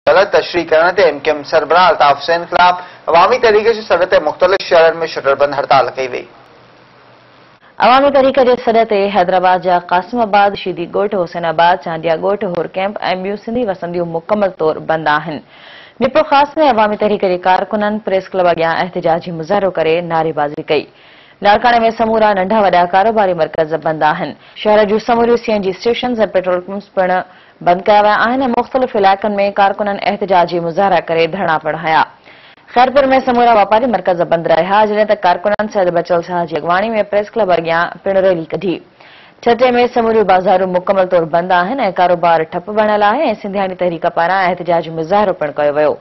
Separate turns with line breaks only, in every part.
غلط تشريح ڪرڻ تي ايم ڪيو ايم سربراهه الطاف حسين خلاف عوامي تحريڪ جي سڏ تي مختلف شهرن ۾ شٽر بند هڙتال ڪئي وئي.
عوامي تحريڪ جي سڏ تي حيدرآباد جا قاسم آباد، شيدي ڳوٺ، حسين آباد، چانڊيا ڳوٺ، حر ڪئمپ ۽ ٻيون سنڌي وسنديون مڪمل طور بند آهن. ميرپورخاص ۾ عوامي تحريڪ جي ڪارڪنن پريس ڪلب اڳيان احتجاجي مظاهرو ڪري نعريبازي ڪئي. لاڙڪاڻي ۾ سمورا ننڍا وڏا ڪاروباري مرڪز بند آهن. شهر جون سموريون C N G stations ۽ petrol pumps پڻ بند ڪيا ويا آهن ۽ مختلف علائقن ۾ ڪارڪنن احتجاجي مظاهرا ڪري ڌرڻا پڻ هنيا. خيرپور ۾ سمورا واپاري مرڪز بند رهيا، جڏهن ته ڪارڪنن سيد بچل شاهه جي اڳواڻي ۾ پريس ڪلب اڳيان پڻ ريلي ڪڍي. ٺٽي ۾ سموريون بازارون مڪمل طور بند آهن ۽ ڪاروبار ٺپ بڻيل آهي ۽ سنڌياڻي تحريڪ پاران احتجاجي مظاهرو پڻ ڪيو ويو.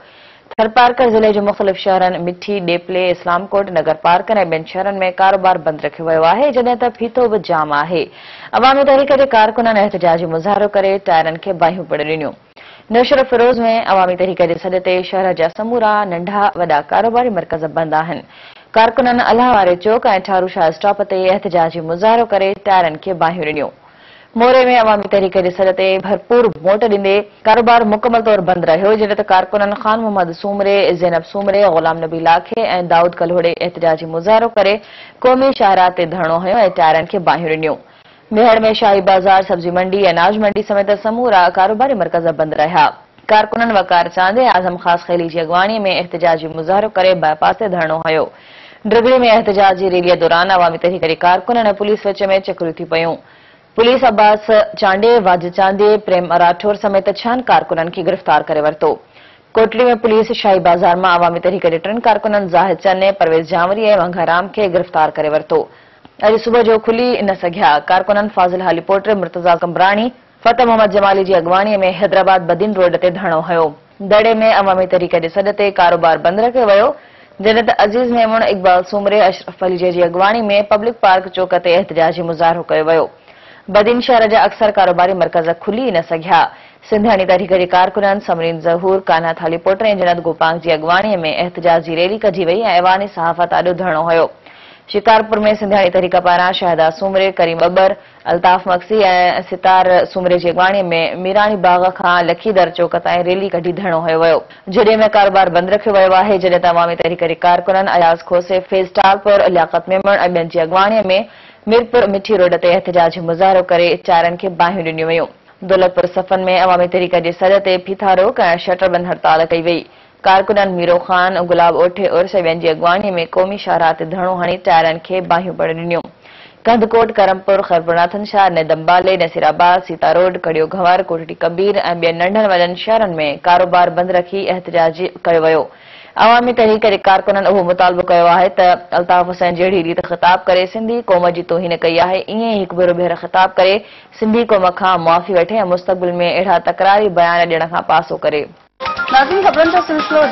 ٿرپارڪر ضلعي جي مختلف شهرن مٺي، ڏيپلي، اسلام ڪوٽ، نگر پارڪر ۽ ٻين شهرن ۾ ڪاروبار بند رکيو ويو آهي، جڏهن ته ڦيٿو به جام آهي. عوامي تحريڪ جي ڪارڪنن احتجاجي مظاهرو ڪري ٽائرن کي باهيون پڻ ڏنيون. نوشهروفيروز ۾ عوامي تحريڪ جي سڏ تي شهر جا سمورا ننڍا وڏا ڪاروباري مرڪز بند آهن. ڪارڪنن الله واري چوڪ ۽ ٺارو شاهه اسٽاپ تي احتجاجي مظاهرو ڪري ٽائرن کي باهيون ڏنيون. موري ۾ عوامي تحريڪ جي سڏ تي ڀرپور موٽ ڏيندي ڪاروبار مڪمل طور بند رهيو، جڏهن ته ڪارڪنن خان محمد سومري، زينب سومري، غلام نبي لاکي ۽ دائود ڪلهوڙي احتجاجي مظاهرو ڪري قومي شاهراهه تي ڌرڻو هنيو ۽ ٽائرن کي باهيون ڏنيون. ميهڙ ۾ شاهي بازار، سبزي منڊي، اناج منڊي سميت سمورا ڪاروباري مرڪز بند رهيا. ڪارڪنن وقار چاندي ۽ اعظم خاصخيلي جي اڳواڻي ۾ احتجاجي مظاهرو ڪري باء پاس تي ڌرڻو هنيو. ڊگهڙي ۾ احتجاجي ريلي دوران عوامي تحريڪ جي ڪارڪنن ۽ پوليس وچ ۾ چڪريون ٿي پيون. پوليس عباس چانڊيي، واجد چانڊيي، پريم راٺوڙ سميت ڇهن ڪارڪنن کي گرفتار ڪري ورتو. ڪوٽڙي ۾ پوليس شاهي بازار مان عوامي تحريڪ جي ٽن ڪارڪنن زاهد چني، پرويز جانوري ۽ منگها کي گرفتار ڪري ورتو. اڄ صبح جو کلي نه سگهيا. ڪارڪنن فاضل هاليپوٽي، مرتضيٰ قمبراڻي، فتح محمد جمالي جي اڳواڻي ۾ حيدرآباد بدين روڊ تي ڌرڻو هنيو. دڙي ۾ عوامي تحريڪ جي سڏ تي ڪاروبار بند رکيو ويو، جڏهن ته عزيز ميمڻ، اقبال سومري، اشرف پليجي جي اڳواڻي ۾ پبلڪ پارڪ چوڪ تي احتجاجي مظاهرو ڪيو ويو. بدين شهر جا اڪثر ڪاروباري مرڪز کلي ئي نه سگهيا. سنڌياڻي تحريڪ جي ڪارڪنن ثمرين ظهور، ڪانها ٿاليپوٽر ۽ جنت گوپانگ جي اڳواڻي ۾ احتجاجي ريلي ڪڍي وئي ۽ ايوان صحافت آڏو ڌرڻو هنيو. شڪارپور ۾ سنڌياڻي تحريڪ پاران شاهده سومري، ڪريم ٻٻر، الطاف مگسي ۽ ستار سومري جي اڳواڻي ۾ ميراڻي باغ کان لکي در چوڪ تائين ريلي ڪڍي ڌرڻو هنيو ويو. جهڏي ۾ ڪاروبار بند رکيو ويو آهي، جڏهن ته عوامي تحريڪ جي ڪارڪنن اياز کوسي، فيض ٽالپر، لياقت ميمڻ ۽ ٻين جي اڳواڻي ۾ ميرپور مٺي روڊ تي احتجاجي مظاهرو ڪري ٽائرن کي باهيون ڏنيون ويون. دولتپور صفن ۾ عوامي تحريڪ جي سڏ تي ڦيٿا روڪ ۽ شٽر بند هڙتال ڪئي وئي. ڪارڪنن ميرو خان، گلاب اوٺي عرس ۽ ٻين جي اڳواڻي ۾ قومي شاهراهه تي ڌرڻو هڻي ٽائرن کي باهيون پڻ ڏنيون. ڪنڌڪوٽ، ڪرمپور، خيرپورناٿن شاهه، ندمبالي، نصيرآباد، سيتا روڊ، ڪڙيو گهنور، ڪوٽڙي ڪبير ۽ ٻين ننڍن وڏن شهرن ۾ ڪاروبار بند رکي احتجاج ڪيو ويو. عوامي تحريڪ جي ڪارڪنن اهو مطالبو ڪيو آهي ته الطاف حسين جهڙي ريت خطاب ڪري سنڌي قوم جي توهين ڪئي آهي ائين ئي هڪ ڀيرو ٻيهر خطاب ڪري سنڌي قوم کان معافي وٺي ۽ مستقبل ۾ اهڙا تڪراري بيان ڏيڻ کان پاسو ڪري.
ناظرين خبرن جو سلسلو